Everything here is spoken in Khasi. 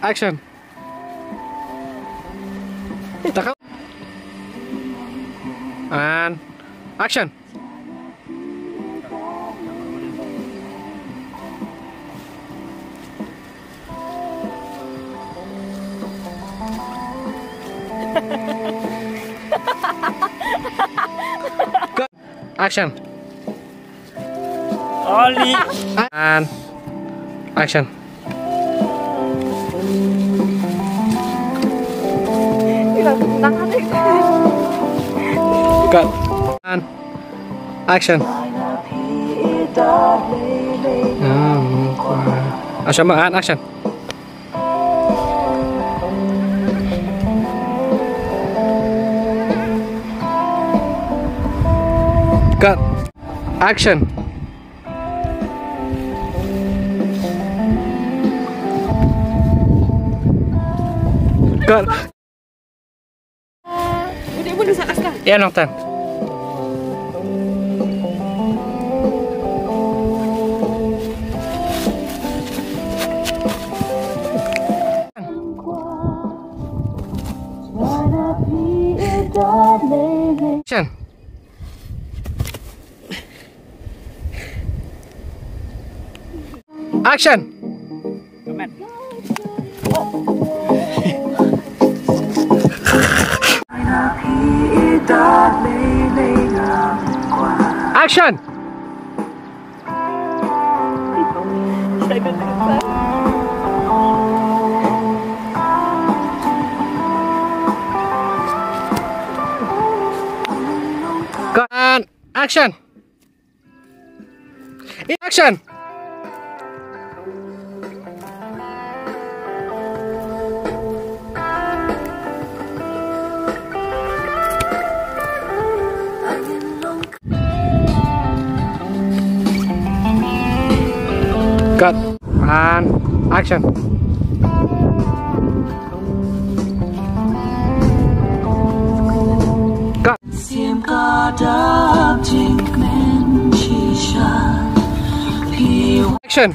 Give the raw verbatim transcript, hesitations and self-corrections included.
Action. Takal. And action. Action. Oli. And action. Cut. And action. Action, and action. Cut. Action. Cut. Udah, udah, sa-, sa-. Ya, nonton. Action. Action. Action. Cut. Action. Action. Cut. And action. Cut. Action.